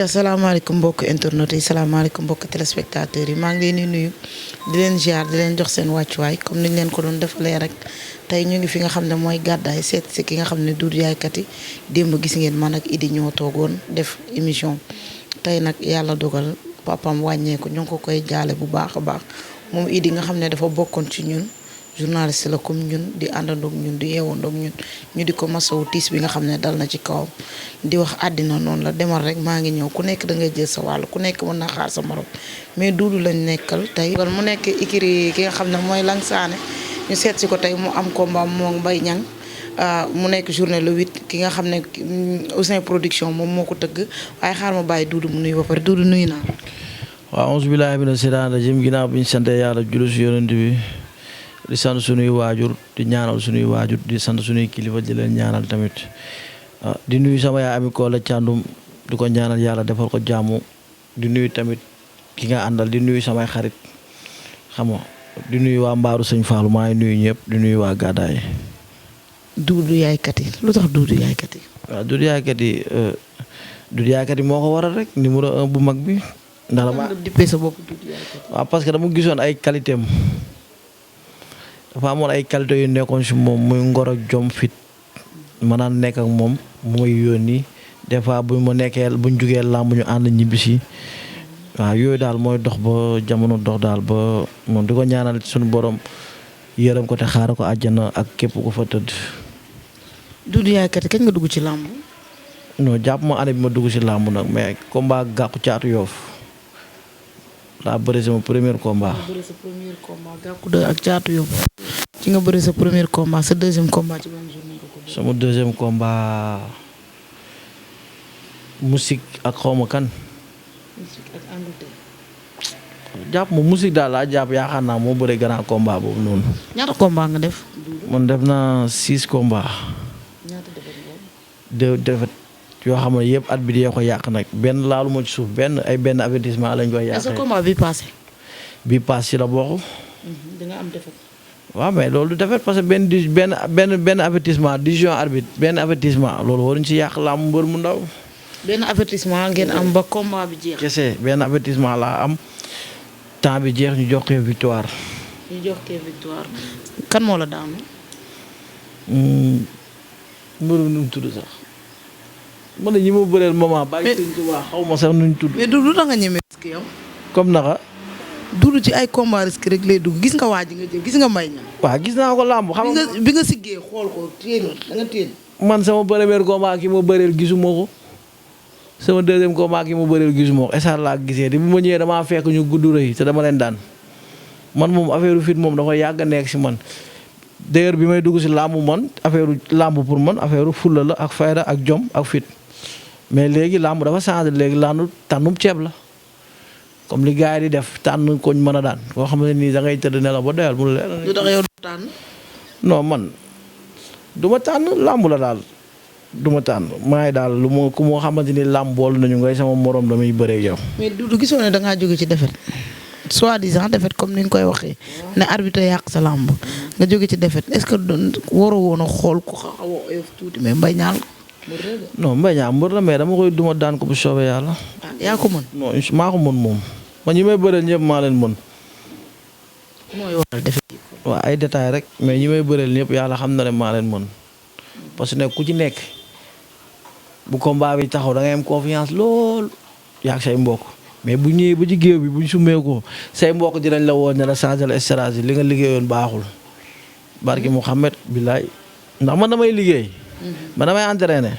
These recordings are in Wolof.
asalaamaaleykum mbokk internet yi salaamaaleykum mbokk téléspectateurs yi maa ngi leen di nuyu di leen ziar di leen jox seen wàccuwaay comme niñ leen ko doon defalee rek tey ñu ngi fi nga xam ne mooy gàddaay seet si ki nga xam ne Doudou Yaye Katy démb gis ngeen man ak Idi ñoo toogoon def émission tey nag yàlla dogal papam wàññeeku ñu ngi ko koy jaale bu baax a baax moom Idi nga xam ne dafa bokkoon ci ñun journaliste la comme ñun di àndandoog ñun di yeewandoog ñun ñu di ko masawu tiis bi nga xam ne dal na ci kawam di wax àddina noonu la demal rek maa ngi ñëw ku nekk da ngay jël sa wàll ku nekk mën na xaar sa morom mais Doudou lañ nekkal tey mu nekk ikiri ki nga xam ne mooy Langsane ñu seet si ko tey mu am combat moo Mbaye Niang mu nekk journée le 8 ki nga xam ne Ouzin Production moom moo ko tëgg waaye xaar ma bàyyi Doudou mu nuyu ba pare Doudou nuyu naa. waaw auzu billaahi mina shaytaani rajiim ginnaaw bi ñu sant yàlla julli si yonent bi di sant suñuy waajur di ñaanal suñuy waajur di sant suñuy kilifa di leen ñaanal tamit di nuyu sama yaay Ami Kola Thiandoum di ko ñaanal yàlla defal ko jàmm di nuyu tamit ki nga àndal di nuyu samay xarit xam nga di nuyu waa Mbaaru Sëñ Fallou maa ngi nuyu ñëpp di nuyu waa Gàddaay. Doudou Yaye Katy lu tax Doudou Yaye Katy. waaw Doudou Yaye Katy Doudou Yaye Katy moo ko waral rek numéro 1 bu mag bi. ndax dama dippee sa bopp Doudou Yaye Katy. waaw parce que dama gisoon ay qualité am dafa amoon ay qualité yu nekkoon si moom muy ngor ak jom fit ma naan nekk ak moom mu may yónni des fois buñ jugee làmb ñu ànd ñibbisi waaw yooyu daal mooy dox ba jamono dox daal ba moom di ko ñaanal suñu borom yërëm ko te xaaral ko àjjana ak képp ku fa tëdd. Doudou Yaye Katy kañ nga dugg ci làmb. non jàpp ma année bi ma dugg si làmb nag mais combat gàqu caatu yoof laa bëri sama premier combat. nga bëri sa premier combat gàqu de ak caatu yoof ci nga bëri sa premier combat sa deuxième combat ci ban journée nga ko bëri. sama deuxième combat musique ak xawma kan. musique ak Angleterre. jàpp ma musique daal laa jàpp yaakaar naa moo bëre grand combat boobu noonu. ñaata combat nga def. man def naa 6 combats. ñaata defet nga. 2 défaites yoo xam ne yëpp at bi di ko yàq nag benn laalu ma ci suuf benn avertissement lañ koy yàqee. sa combat bi passé. bi passé ci la bokk. da nga am defet. waaw mais loolu du défaite parce que benn avertissement décision arbitre benn avertissement loolu waruñ ci yàq làmb mbër mu ndaw. benn avertissement ngeen am ba combat bi jeex. kese benn avertissement laa am temps bi jeex ñu jox ko victoire. ñu jox ko victoire kan moo la daanu. mbëru nu mu tudd sax man ñi ma bëreel moment. bàyyi sëñ Tuubaa xaw ma sax nuñ tudd. mais Doudou da nga ñeme risque yow. comme naka. Doudou ci ay combat risque rek lay dugg gis nga waa ji nga jël gis nga Mbaye Niang. waaw gis naa ko làmb xam nga bi nga siggee xool ko téen da nga téen. man sama premier combat ki ma bëreel gisuma ko sama deuxième combat ki ma bëreel gisuma ko esar laa gisee te bu ma ñëwee damaa fekk ñu gudd rëy te dama leen daan man moom affaire fit moom dafa yàgg a nekk si man d'ailleurs bi may dugg si làmb man affaire làmb pour man affaire fulla la ak fayda ak jom ak fit mais léegi làmb dafa changé léegi làmb tànnum ceeb la comme li gars yi di def tànn koñ mën a daan koo xam ne nii da ngay tëdd ne la ba doyal mu leer. lu tax yow du tànn. non man du ma tànn làmb la daal du ma tànn maay daal lu ma ku moo xamante ni làmb bool nañu ngay sama morom damay bëree yow. mais Doudou gisoo ne da ngaa jóge ci défaite soi-disant défaite comme ni ñu koy waxee ne arbitre yàq sa làmb nga jóge ci défaite est-ce que waroo woon a xool ku xaw a oyof tuuti mais Mbaye Niang non Mbaye Niang mbër la mais dama koy duma daan ko bu soobee yàlla. ah yaa ko mën. non maa ko mën moom man ñi may bëreel ñëpp maa leen mën. mooy waral défaite yi. waaw ay détails rek mais ñi may bëreel ñëpp yàlla xam na ne maa leen mën parce que ne ku ci nekk bu combat bi taxaw da ngay am confiance lool yaag say mbokk mais bu ñëwee ba ci géew bi bu ñu sumee ko say mbokk dinañ la woo ne la changer la stratégie li nga liggéeyoon baaxul barki Mouhamed billaay ndax man damay liggéey. man damay entraîné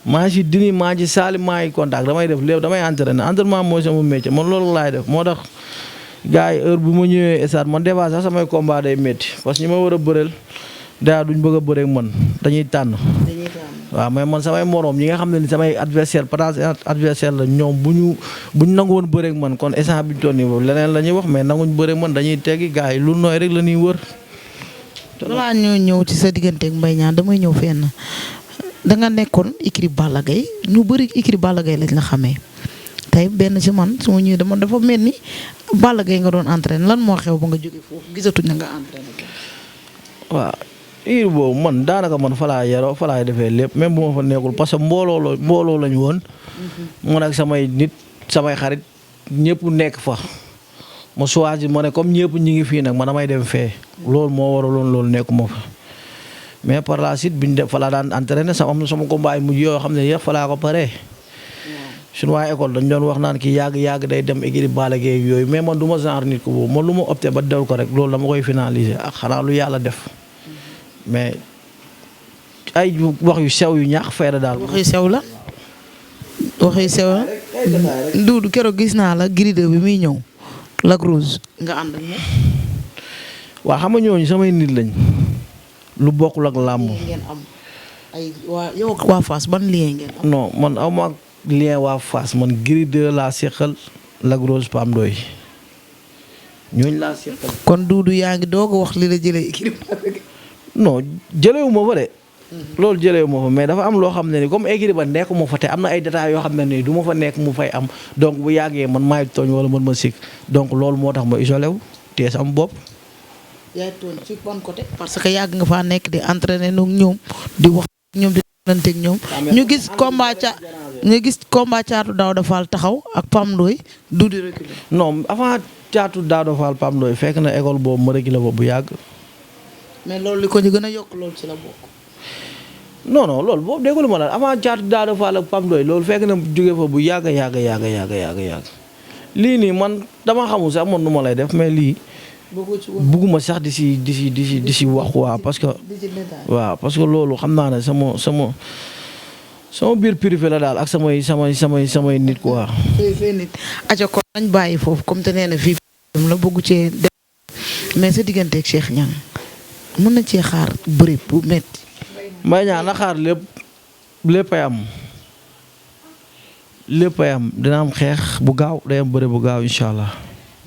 maa ngi si dini maa ngi si saali maa ngi contact damay def lépp damay entraîné entraînement mooy sama métier man loolu laay def moo tax gars yi heure bu ma ñëwee stade man des fois sax samay combat day métti parce que ñi ma war a bëreel daa duñ bëgg a bëreek man dañuy tànn. waaw mais man samay moroom ñi nga xam ne ni samay adversaire potentiel adversaire la ñoom bu ñu nangu woon bëreek man kon instant bi ñu toll nii leneen la ñuy wax mais nanguñ bëreek man dañuy teggi gars yi lu nooy rek la ñuy wër. balaa ñoo ñëw ci sa digganteeg Mbaye Niang damay ñëw fenn da nga nekkoon écurie Balla Gaye ñu bëri écurie Balla Gaye lañ la xamee tey benn ci man su ma ñëwee dafa mel ni Balla Gaye nga doon entraîné lan moo xew ba nga jógee foofu gisatuñ na nga entraîné. waaw écurie boobu man daanaka man fa laa yaroo fa laay defee lépp même bu ma fa nekkul parce que mbooloo lañu woon. man ak samay nit samay xarit ñëpp nekk fa. ma choisir ma ne comme ñëpp ñi ngi fii nag man damay dem fee. loolu moo waraloon loolu nekkuma fa. mais par la suite biñ def fa laa daan entraîné am na sama combat yi mujj yoo xam ne yëpp fa laa ko paree. suñu waa école dañ doon wax naan ki yàgg day dem écurie Balla Gaye yooyu mais man du ma genre nit ko boobu man lu ma opté ba dew ko rek loolu dama koy finaliser ak xanaa lu yàlla def mais ay wax yu sew yu ñaax fayda daal. wax yu sew la. wax yu sew la. Doudou keroog gis naa la Gris 2 bi muy ñëw Lac Rose nga ànd ak moom. waa xam nga ñooñu samay nit lañ lu bokkul ak làmb. ngeen am ay yow ak waa Fass ban lien ngeen am. non man aw ma lien waa Fass man Gris 2 laa seqal Lac Rose Pam Doy ñooñu laa seqal. kon Doudou yaa ngi doog a wax li la jëlee écurie. non jëlewu ma fa de. loolu jëlewu ma fa mais dafa am loo xam ne ni comme écurie ba nekk ma fa te am na ay détails yoo xam ne nii du ma fa nekk mu fay am donc bu yàggee man maay tooñ wala man ma sikk donc loolu moo tax ma isolé wu te sama bopp. yaay tooñ ci bon côté. parce que yàgg nga faa nekk di entraîner ak ñoom di wax ñoom di lanteeg ñoom. ñu gis combat Caatu Daouda Fall taxaw ak Pam Ndoye Doudou reculé. non avant Caatu Daouda Fall Pam Ndoye fekk na école boobu ma reculé boobu bu yàgg. mais loolu li ko ñu gën a yokk loolu ci la bokk. non loolu boobu déglu ma la avant Caatu Daouda Fall ak Pam Ndoye loolu fekk na jóge fa bu yàgg. lii nii man dama xamul sax man nu ma lay def mais lii. bugguma sax di si wax quoi parce que. waaw parce que loolu xam naa ne sama biir privé la daal ak samay nit quoi. fee nit aca kon nañ bàyyi foofu comme te nee na fii la bëggu cee def mais sa digganteeg Cheikh Niang mën na cee xaar bëri bu metti. Mbaye Niang na xaar léppay am dina am xeex bu gaaw day am bëri bu gaaw incha allah.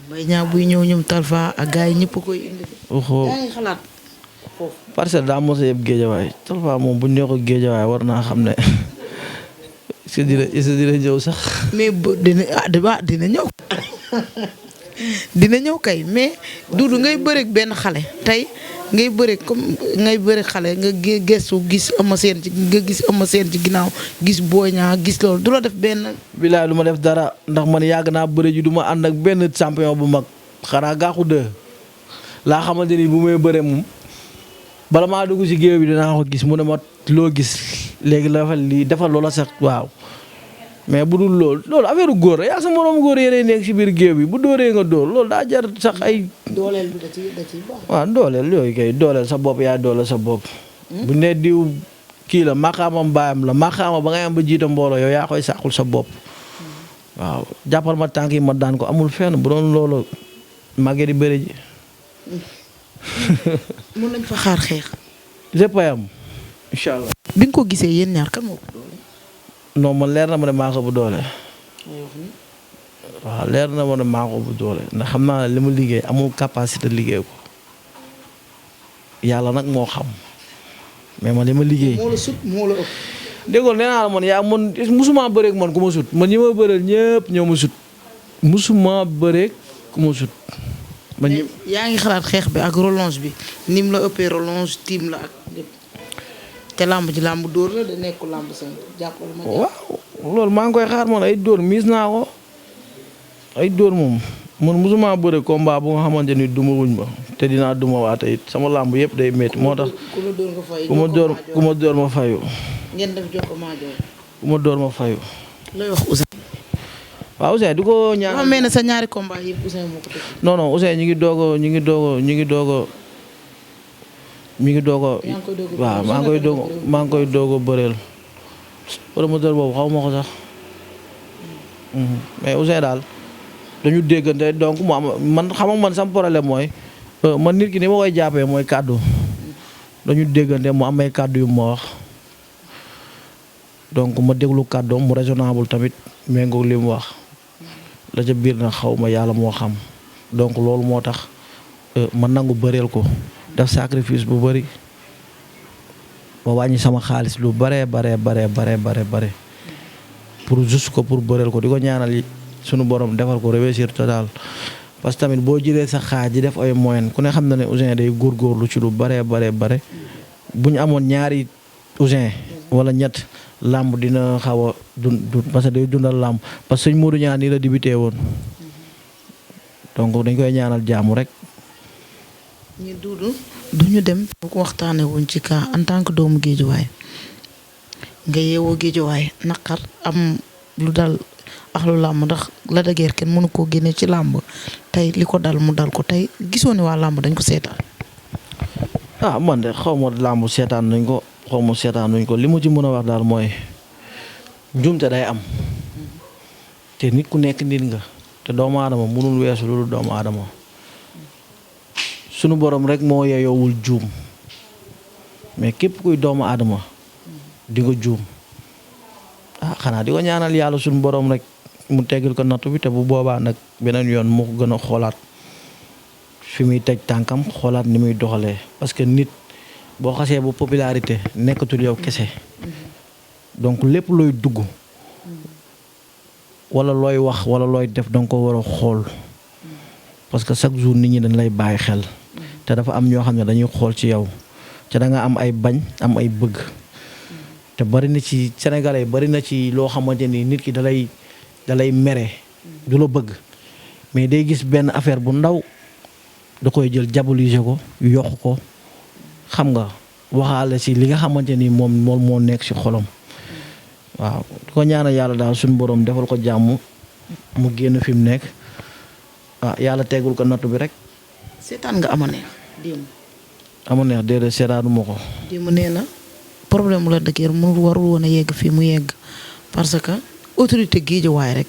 Mbaye Niang buy ñëw ñoom Talfa ak gars yi ñëpp koy indi. yaa ngi xalaat foofu. Parcelles daa mos a yëpp géejawaay Talfa moom bu ñu nee ko géejawaay war naa xam ne est-ce que dina ñëw sax. mais dina ñëw. dina ñëw kay mais Doudou ngay bëreeg benn xale tey ngay bëreeg xale nga gëstu gis Eumeu Sène ci ginnaaw gis Boy Niang gis loolu du la def benn. bilaay du ma def dara ndax man yàgg naa bëre ji du ma ànd ak benn champion bu mag xanaa gaaxu dë laa xamante ni bu may bëre moom bala maa dugg si géew bi dinaa ko gis mu ne ma loo gis léegi la defal lii defal loola sax waaw. mais bu dul loolu affaire góor la yaa sa moroom góor yéenay nekk si biir géew bi bu dóoree nga dóor loolu daa jar sax ay. dooleel bi da ciy baax. waaw dooleel yooyu kay dooleel sa bopp yaa dooleel sa bopp. bu ne diw kii la maqaamam baayam la maqaama ba ngay am ba jiita mbooloo yow yaa koy sàqul sa bopp. waaw jàppal ma tànk yi ma daan ko amul fenn bu doon loolu màggee di bëri ji. mën nañ fa xaar xeex. lépp ay am incha allah. bi nga ko gisee yéen ñaar kan moo ko doole. non man leer na ma ne maa ko bu doole. waaw leer na ma ne maa ko bu doole ndax xam naa ne li mu liggéey amul capacité liggéey ko yàlla nag moo xam mais man li ma liggéey. moo la sut moo la ëpp. déggoon nee naa la man yaa man musuma bëreeg man ku ma sut man ñi ma bëreel ñëpp ñoo ma sut musuma bëreeg ku ma sut. yaa ngi xalaat xeex bi ak relonge bi nim la ëppee relonge tiim la ak lépp te làmb ji làmb dóor la da nekku làmb seen jàppale ma. waaw loolu maa ngi koy xaar man ay dóor miis naa ko ay dóor moom man musuma bëre combat bu nga xamante ni duma wuñ ma te dinaa duma waate it sama làmb yëpp day métti moo tax. ku la dóor nga fay ku ma dóor ma fayu. ngeen def jokko maa joor. ku ma dóor ma fayu. looy wax Ousseyn. waaw Ousseyn du ko ñaan. waaw mel na sa ñaari combat yëpp Ousseyn moo ko tëj. non Ousseyn ñu ngi doog a. waaw maa ngi koy doog a bëreel. promoteur boobu xaw ma ko sax. mais Ousseyn daal dañu déggante donc mu am man xam nga man sam problème mooy man nit ki ni ma koy jàppee mooy kàddu dañu déggante mu am ay kàddu yu ma wax donc ma déglu kàddoom mu raisonnable tamit méngoog li mu wax la ca biir na xaw ma yàlla moo xam donc loolu moo tax ma nangu bëreel ko def sacrifice bu bëri ba wàññi sama xaalis lu bare pour juste ko pour bëreel ko di ko ñaanal yi sunu borom defal ko réussir total parce que tamit boo jëlee sa xaaj di def ay moyen ku ne xam na ne Ouzin day góorgóorlu ci lu bare bu ñu amoon ñaari Ouzin wala ñett làmb dina xaw a parce que day dundal làmb parce que sëñ Modou Niang nii la débuté woon donc dañ koy ñaanal jaamu rek. ñu du ñu dem bu ko waxtaanee wuñ ci cas en tant que doomu géejuwaay nga yeewoo géejuwaay naqar am lu dal ak lu làmb ndax la dëgër kenn mënu koo génne ci làmb tey li ko dal mu dal ko tey gisoo ne waa làmb dañ ko seetaan. Man de xaw ma làmb seetaan nañ ko xaw ma seetaan nañ ko li mu ci mën a wax daal mooy njuumte day am te nit ku nekk nit nga te doomu aadama mënul weesu loolu doomu aadama sunu borom rek moo yeyoowul juum mais képp kuy doomu aadama di nga juum xanaa di ko ñaanal yàlla sunu borom rek mu teggil ko nattu bi te bu boobaa nag beneen yoon mu ko gën a xoolaat fi muy teg tànkam xoolaat ni muy doxalee parce que nit boo xasee ba popularité nekkatul yow kese donc lépp looy dugg wala looy wax wala looy def danga ko war a xool parce que chaque jour nit ñi dañ lay bàyyi xel te dafa am ñoo xam ne dañuy xool ci yow te da nga am ay bañ am ay bëgg te bari na ci Sénégalais bari na ci loo xamante ni nit ki dalay mere du la bëgg mais day gis benn affaire bu ndaw da koy jël diaboliser ko yokk ko xam nga waxaale si li nga xamante ni moom moo nekk si xolam waaw di ko ñaanal yàlla daal suñu borom defal ko jàmm mu génn fi mu nekk yàlla teggul ko nattu bi rek. seetaan nga ama neex démb. ama neex déedéet seetaanuma ko. démb nee na problème la dëgër mu warul woon a yegg fii mu yegg parce que autorité géejawaay rek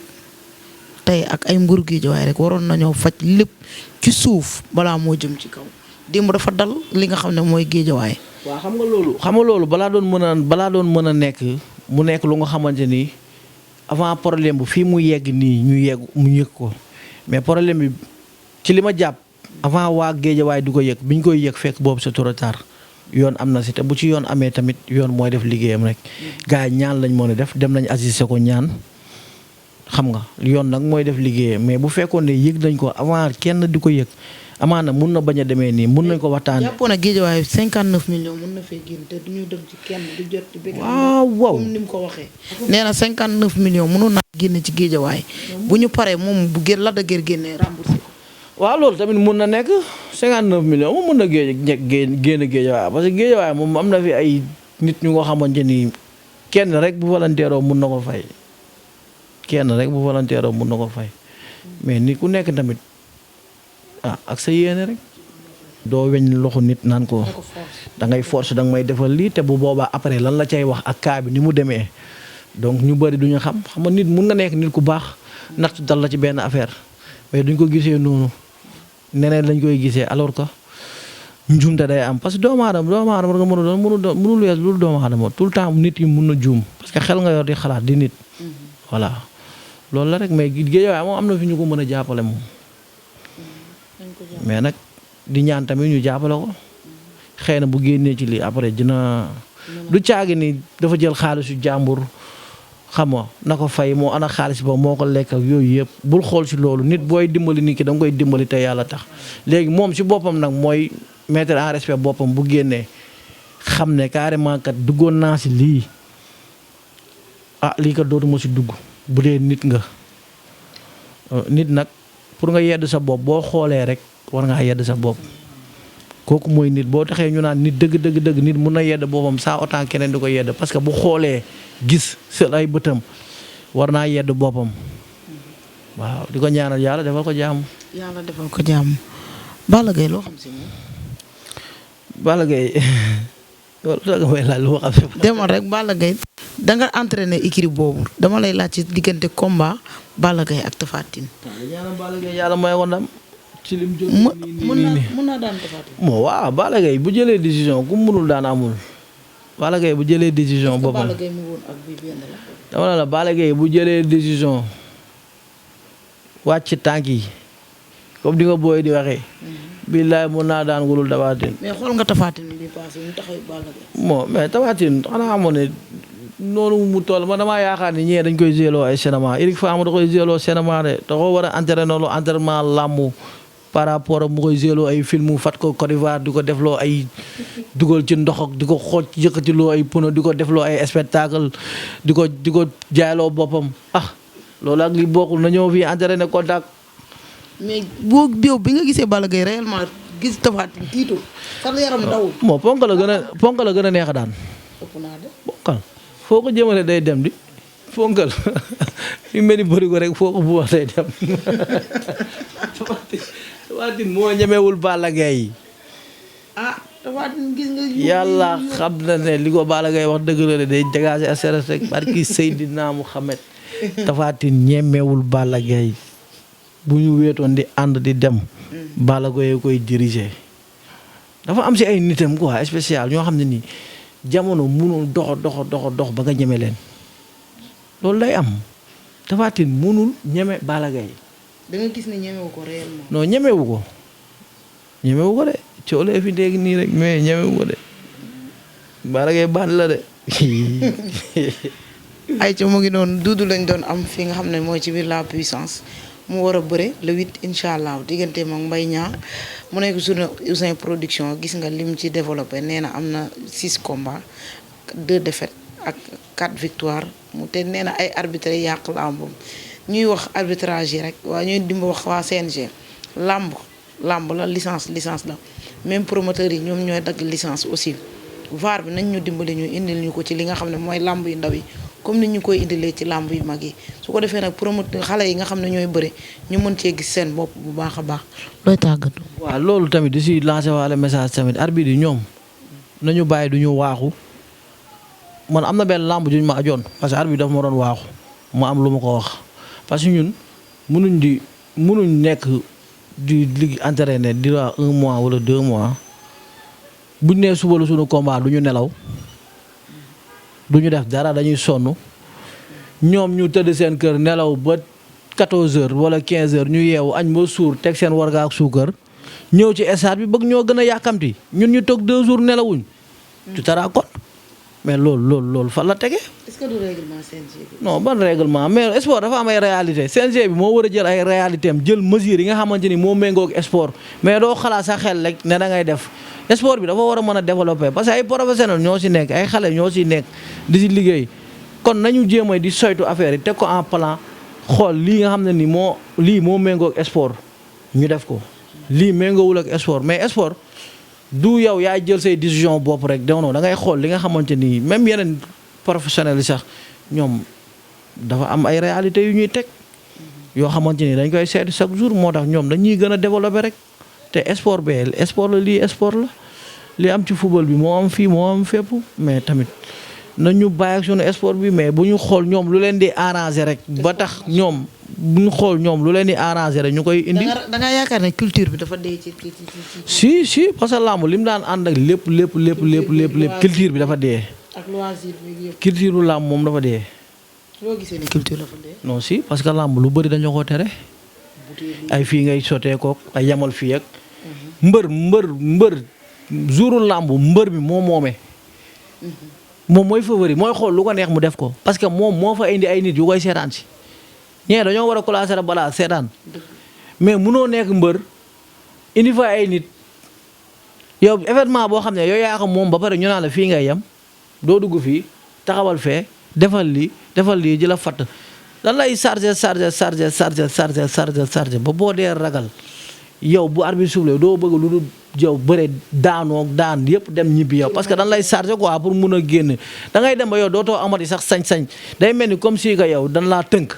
tey ak ay mburu géejawaay rek waroon nañoo faj lépp ci suuf balaa moo jëm ci kaw démb dafa dal li nga xam ne mooy géejawaay. waaw xam nga loolu balaa doon mën a nekk mu nekk lu nga xamante ni avant problème bu fii mu yegg nii mu yëg ko mais problème bi ci li ma jàpp avant waa géejawaay du ko yëg bi ñu koy yëg fekk boobu c'est trop tard yoon am na si te bu ci yoon amee tamit yoon mooy def liggéeyam rek gars yi ñaan lañ mën a def dem nañ assister ko ñaan xam nga yoon nag mooy def liggéeyam mais bu fekkoon ne yëg nañ ko avant kenn di ko yëg amaana mun na bañ a demee nii mun nañ ko waxtaanee. jàppoon na géejawaay 59 millions mun na fee génn te du ñu dem ci kenn du jot di bëgg. waaw comme ni mu ko waxee. nee na 59 millions mënoon naa génn ci géejawaay bu ñu paree moom bu gën la dëgër génnee remboursé ko. waaw loolu tamit mun na nekk 59 millions moom mun na génn géejawaay parce que géejawaay moom am na fi ay nit ñu nga xamante ni kenn rek bu volontaire mun na ko fay mun na ko fay mais nit ku nekk tamit. ak sa yéene rek doo weñ loxo nit naan ko da ngay force da nga may defal lii te bu boobaa après lan la cay wax ak kaa bi ni mu demee donc ñu bëri duñu xam nga nit mun nga nekk nit ku baax natt dal la ci benn affaire mais duñ ko gisee noonu neneen lañ koy gisee alors que njuumte day am parce que doomu aadama nga mën a doon mënul wees loolu doomu aadama tout le temps nit yi mun na juum parce que xel nga yor di xalaat di nit voilà loolu la rek mais géejawaay moom am na fi ñu ko mën a jàppale moom mais nag di ñaan tamit ñu jàppale ko xëy na bu génnee ci lii après dina du caagi ni dafa jël xaalisu jàmbur xam nga na ko fay moo ana xaalis ba moo ko lekk ak yooyu yëpp bul xool ci loolu nit booy dimbali nit ki da nga koy dimbali te yàlla tax léegi moom ci boppam nag mooy mettre en respect boppam bu génnee xam ne carrément kat duggoon naa ci lii lii kat dootuma ci dugg bu dee nit nga nit nag pour nga yedd sa bopp boo xoolee rek war ngaa yedd sa bopp kooku mooy nit boo taxee ñu naan nit dëgg nit mun na yedd boppam saa autant keneen di ko yedd parce que bu xoolee gis sel ay bëtam war naa yedd boppam waaw di ko ñaanal yàlla defal ko jàmm. yàlla defal ko jàmm. Balla Gaye loo xam si moom. Balla Gaye loolu may laaj lu ma xam si moom. demal rek Balla Gaye da nga entraîné équipe boobu dama lay laaj ci diggante combat Balla Gaye ak Tapha Tine. waaw ñaanal Balla Gaye yàlla may ko ndam. ci lim jóg mën naa daan Tapha Tine. moo waaw Balla Gaye bu jëlee décision ku mënul daan amul. Balla Gaye bu jëlee décision boppam Balla Gaye mi woon ak bii benn la. dama ne la Balla Gaye bu jëlee décision wàcc tànk yi comme di nga booy di waxee. billaay mën naa daan gulul Tapha Tine. mais xool nga Tapha Tine bi passé mu taxaw Balla Gaye. bon mais Tapha Tine xanaa xamoon ne noonu mu toll man damaa yaakaar ni ñee dañ koy zéloo ay cinéma Eric Fama da koy zéloo cinéma de da ko war a entraîner lu entraînement làmb par rapport ak mu koy zéloo ay film fat ko Côte d'Ivoire di ko defloo ay dugal ci ndox ak di ko xooj yëkkatiloo ay pono di ko defloo ay spectacle di ko jaayloo boppam loolu ak li bokkul na ñëw fii entraîné contact. mais boo yow bi nga gisee Balla Gaye réellement gis Tapha Tine tiitu sax yaram dawul. moo ponk la gën a neex daan. ëpp naa de. ponkal foo ko jëmale day dem di ponkal fi mel ni bëri ko rek foo ko bu wax day dem. Tapha Tine moo ñemewul Balla Gaye. Tapha Tine gis nga. yàlla xam na ne li ko Balla Gaye wax dëgg la de day dégager assurance rek barki Seydina Muhammad. Tapha Tine ñemewul Balla Gaye bu ñu weetoon di ànd di dem. Balla Gaye koy diriger. dafa am si ay nitam quoi spécial ñoo xam ne nii jamono munul dox ba nga ñeme leen loolu day am Tapha Tine munul ñeme Balla Gaye. da nga gis ne ñemewu ko réellement. non ñemewu ko de coolee fi dégg nii rek mais ñemewu ko de Balla Gaye baan la de. ay ca mu ngi noonu duudu lañ doon am fi nga xam ne mooy ci biir la puissance mu war a bëre le 8 incha allah digganteem ak Mbaye Niang mu nekk journée Ouzin Production gis nga lim ci développé nee na am na 6 combats 2 défaites ak 4 victoires mu te nee na ay arbitre yàq làmbam ñuy wax arbitrage yi rek waa ñuy dimba wax waa CNG làmb la licence la même promoteurs yi ñoom ñooy dagg licence aussi VAR bi nañ ñu dimbali ñu indil ñu ko ci li nga xam ne mooy làmb yu ndaw yi comme ni ñu koy indilee ci làmb yu mag yi su ko defee nag promoteur xale yi nga xam ne ñooy bëre ñu mën cee gis seen bopp bu baax a baax looy tàggatu. waaw loolu tamit di si lancer waale message tamit arbitre yi ñoom nañu bàyyi du ñu waaxu man am na benn làmb juñ ma ajoon parce que arbitre dafa ma doon waaxu mu am lu ma ko wax parce que ñun munuñ nekk di liggéey entraîné di waa 1 mois wala 2 mois buñ nee suba la suñu combat du ñu nelaw du ñu def dara dañuy sonn ñoom ñu tëdd seen kër nelaw ba 14h wala 15h ñu yeewu añ ba suur teg seen warga ak suukar ñëw ci stade bi bëgg ñoo gën a yàkkamti ñun ñu toog 2 jours nelawuñ. tu te rends compte mais loolu fan la tege. est-ce que du règlement CNG bi. non ban règlement mais sport dafa am ay réalité CNG bi moo war a jël ay réalité am jël mesures yi nga xamante ni moo méngoo ak sport mais doo xalaat sa xel rek ne da ngay def sport bi dafa war a mën a développer parce que ay professionnels ñoo si nekk ay xale ñoo si nekk di si liggéey kon nañu jéem a di soytu affaire yi teg ko en plan xool lii nga xam ne ni moo méngoo ak sport ñu def ko lii méngoowul ak sport mais sport du yow yaay jël say décision bopp rek non da ngay xool li nga xamante ni même yeneen professionnels yi sax ñoom dafa am ay réalités yu ñuy teg yoo xamante ni dañ koy seeti chaque jour moo tax ñoom dañuy gën a développer rek te sport bee sport la lii sport la li am ci football bi moo am fii moo am fépp mais tamit nañu bàyyi ak sunu sport bi mais bu ñu xool ñoom lu leen di arranger rek ba tax ñoom bu ñu xool ñoom lu leen di arranger rek ñu koy indi. da nga yaakaar ne culture bi dafa dee ci. si parce que làmb li mu daan ànd ak lépp culture bi dafa dee. ak loisir bi yëpp. culture bu làmb moom dafa dee. loo gisee ne culture dafa dee. non si parce que làmb lu bëri dañoo ko tere. ay fii ngay sotee kook ay yamal fii ak. mbër jouru làmb mbër bi moo moomee. moom mooy favori mooy xool lu ko neex mu def ko parce que moom moo fa indi ay nit yu koy seetaan si ñee dañoo war a classer balaa seetaan mais munoo nekk mbër indi fa ay nit yow événement boo xam ne yow yaa xam moom ba pare ñu naan la fii ngay yem doo dugg fii taxawal fee defal lii ji la fatt lan lay chargé ba boo dee ragal yow bu arbitre soufflé doo bëgg lu dul yow bëre daanoog daan yëpp dem ñibbi yow parce que dan lay chargé quoi pour mun a génn da ngay dem ba yow dootoo amati sax sañ-sañ day mel ni comme si que yow dan laa tënk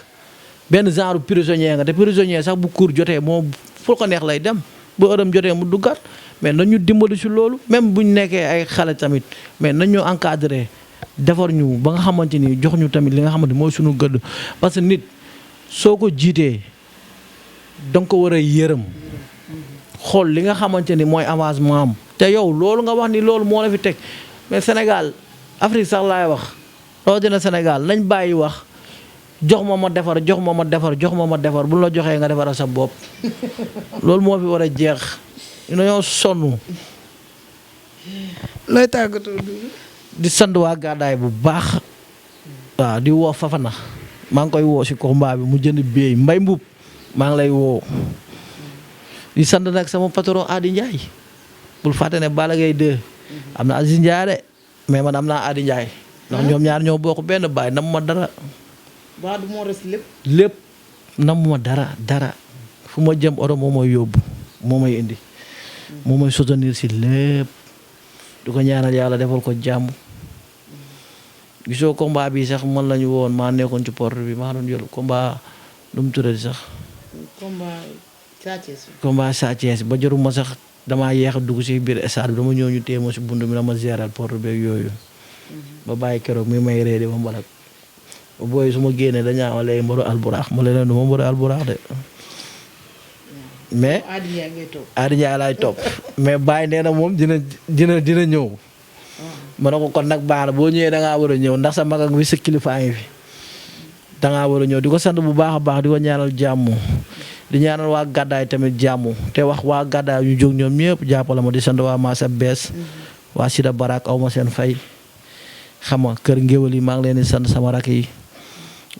benn genre prisonnier nga te prisonnier sax bu cour jotee moom fu ko neex lay dem bu ërëm jotee mu duggaat mais nañu dimbali si loolu même buñ nekkee ay xale tamit mais nañu encadré defar ñu ba nga xamante ni jox ñu tamit li nga xamante mooy suñu gëdd parce que nit soo ko jiitee danga ko war a yërëm xool li nga xamante ni mooy avancement am te yow loolu nga wax ni loolu moo la fi teg mais Sénégal Afrique sax laay wax rawatina Sénégal nañ bàyyi wax jox ma defar bu la joxee nga defaral sa bopp loolu moo fi war a jeex dañoo sonn. looy tàggatoo di sant waa gàddaay bu baax. waaw di woo Fafana maa ngi koy woo si combat bi mu jënd béy mbay mbub maa ngi lay woo. di sant nag sama patron Adi Ndiaye bul fàtte ne Balla Gaye 2 am na Aziz Ndiaye de mais man am naa Adi Ndiaye. ndax ñoom ñaar ñoo bokk benn baay nam ma dara. ba du moo res lépp. lépp nam ma dara fu ma jëm oto moo may yóbbu moo may indi. moo may soutenir si lépp. du ko ñaanal yàlla defal ko jàmm. gisoo combat bi sax man lañu woon maa nekkoon ci porte bi maa doon yor combat lu mu tuddati sax. combat Sa Thiès ba jaruma sax damaa yeex a dugg si biir stade bi dama ñëw ñu téye ma si bunt bi dama géral porte beeg yooyu. ba bàyyi keroog mi may ree di ma mbalak booy su ma génnee dañaa ma léegi mbaru alburaax ma leen du ma mbaru alburaax de. mais Adi Ndiaye laay topp mais Baye nee na moom dina ñëw. ma ne ko kon nag baax na boo ñëwee da ngaa war a ñëw ndax sa mag ak bi sa kilifa ngi fi da ngaa war a ñëw di ko sant bu baax a baax di ko ñaanal jàmm di ñaanal waa gàddaay tamit jàmm te wax waa gàddaay ñu jóg ñoom ñëpp jàppale ma di sant waa Massa Bees waa Sida Barak aw ma seen fay xam nga kër ngéwal yi maa ngi leen di sant sama rak yi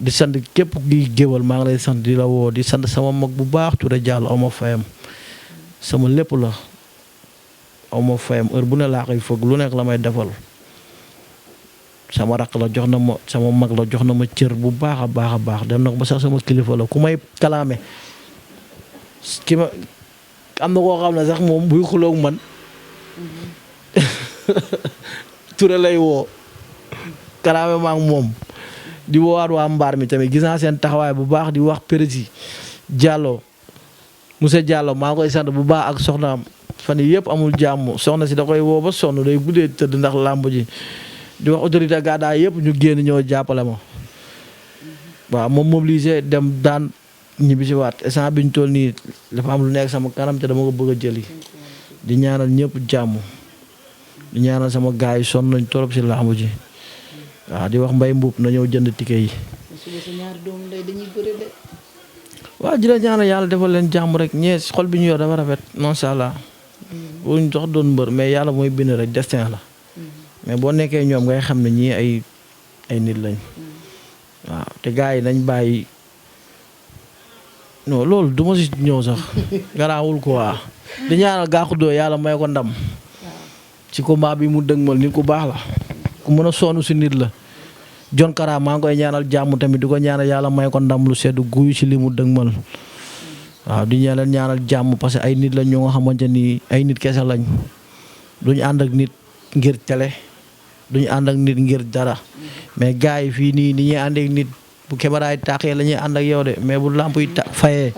di sant képp gi géwal maa ngi leen di sant di la woo di sant sama mag bu baax Touré Diallo aw ma fayam sama lépp la aw ma fayam heure bu ne laa koy foog lu nekk la may defal sama rakk la jox na ma sama mag la jox na ma cër bu baax a baax dem na ko ba sax sama kilifa la ku may kalaame ki ma am na koo xam ne sax moom buy xuloog man Touré lay woo kalaame ma ak moom di woowaat waa mbaar mi tamit gis naa seen taxawaay bu baax di wax président Diallo monsieur Diallo maa ngi koy sant bu baax ak soxnaam fan yii yëpp amul jàmm soxna si da koy woo ba sonn day guddee tëdd ndax làmb ji di wax autorité gàddaay yëpp ñu génn ñëw jàppale ma waaw moom mobilisé dem daan ñibbi si waat instant bi ñu toll nii dafa am lu nekk sama kanam te dama ko bëgg a jëli di ñaanal ñëpp jàmm di ñaanal sama gars yi sonn nañ torop si làmb ji waaw di wax mbay mbuub na ñëw jënd ticket yi. waaw di la ñaanal yàlla defal leen jàmm rek ñee xol bi ñu yor dafa rafet macha allah. bu ñu dox doon mbër mais yàlla mooy bind rek destin la. mais boo nekkee ñoom ngay xam ne ñii ay nit lañ. waaw te gars yi nañ bàyyi non loolu du ma si ñëw sax garaawul quoi. di ñaanal Gackou 2 yàlla may ko ndam. ci combat bi mu dëgmal nit ku baax la. ku mën a sonn si nit la. John Kara maa ngi koy ñaanal jàmm tamit di ko ñaanal yàlla may ko ndam lu sedd guy ci li mu dëgmal. waaw di ñaanal jàmm parce que ay nit lañ ñoo nga xamante ni ay nit kese lañ. duñu ànd ak nit ngir télé. duñu ànd ak nit ngir dara. mais gars yi fii nii ni ñuy ànd ak nit bu kebaraay tàqee la ñuy ànd ak yow de mais bu lamp yi fayee.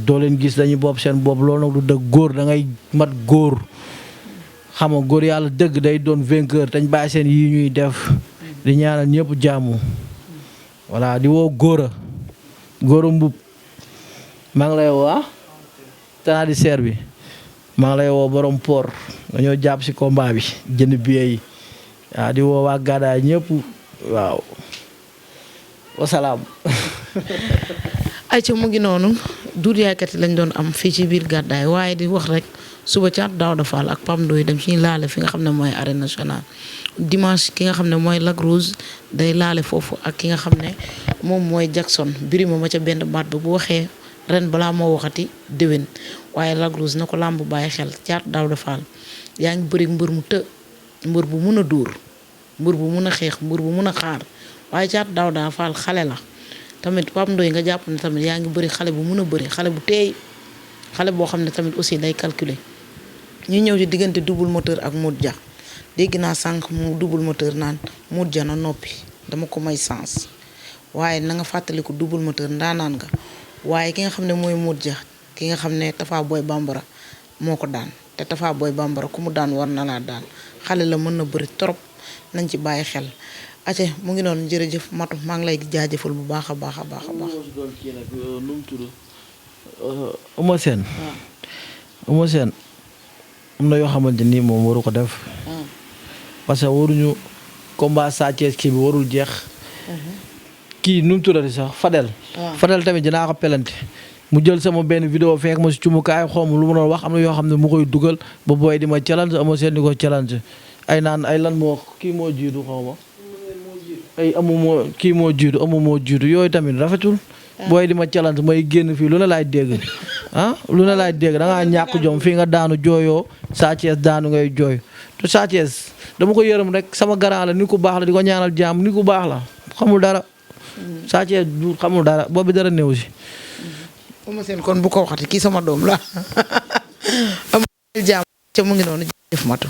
doo leen gis dañuy bopp seen bopp loolu nag du dëgg góor da ngay mat góor. xam nga góor yàlla dëgg day doon vainqueur dañ bàyyi seen yii ñuy def. di ñaanal ñëpp jàmm. voilà di woo góora mbub maa ngi lay woo tanaa di seer bi maa ngi lay woo borom port nga ñëw jàpp si combat bi jënd billet yi waaw di woo waa gàddaay ñëpp waaw wasalaam. ayca mu ngi noonu Doudou Yaye lañ doon am fii ci biir gàddaay waaye di wax rek suba caat Daouda Fall ak Pam Ndoye dem ci laale fi nga xam ne mooy arène nationale dimanche ki nga xam ne mooy Lac Rose day laale foofu ak ki nga xam ne moom mooy Jackson birima ma ca benn baat ba bu waxee ren balaa moo waxati déwén waaye Lac Rose na ko làmb bàyyi xel caat Daouda Fall yaa ngi bëri mbër mu të mbër bu mun a dóor mbër bu mun a xeex mbër bu mun a xaar waaye caat Daouda Fall xale la tamit Pam Ndoye nga jàpp ne tamit yaa ngi bëri xale bu mun a bëri xale bu teey xale boo xam ne tamit aussi day calculer ñu ñëw ci diggante double moteur ak Modou Dia dégg naa sànq mu double moteur naan Modou Dia na noppi dama ko may sens waaye na nga fàttaliku double moteur ndaanaan nga waaye ki nga xam ne mooy Modou Dia ki nga xam ne Tafa Boy Bambara moo ko daan te Tafa Boy Bambara ku mu daan war na laa daan xale la mën na bëri trop nañ ci bàyyi xel. ace mu ngi noonu jërëjëf Matu maa ngi lay jaajëfal bu baax a baax a baax a baax. Eumeu Sène. Eumeu Sène am na yoo xamante ni moom waru ko def. parce que waruñu combat Sa Thiès kii bi warul jeex. kii nu mu tuddati sax Fadel. Fadel tamit dinaa ko pelante mu jël sama benn vidéo fekk ma si cumukaay xawma lu ma doon wax am na yoo xam ne mu koy dugal ba booy di ma challenge Eumeu Sène di ko challenge ay naan ay lan moo kii moo jiitu xawma ay amu moo kii moo jiitu amu moo jiitu yooyu tamit rafetul. booy di ma challenge may génn fii lu ne laay dégg lu ne laay dégg da ngaa ñàkk jom fii nga daanu jooyoo Sa Thiès daanu ngay jooy te Sa Thiès dama ko yërëm rek sama garant la ni ku baax la di ko ñaanal jàmm ni ku baax la xamul dara. Sa Thiès du xamul dara boobu dara néew si. Eumeu Sène kon bu ko waxati kii sama doom la am jàmm ca mu ngi noonu jëf matu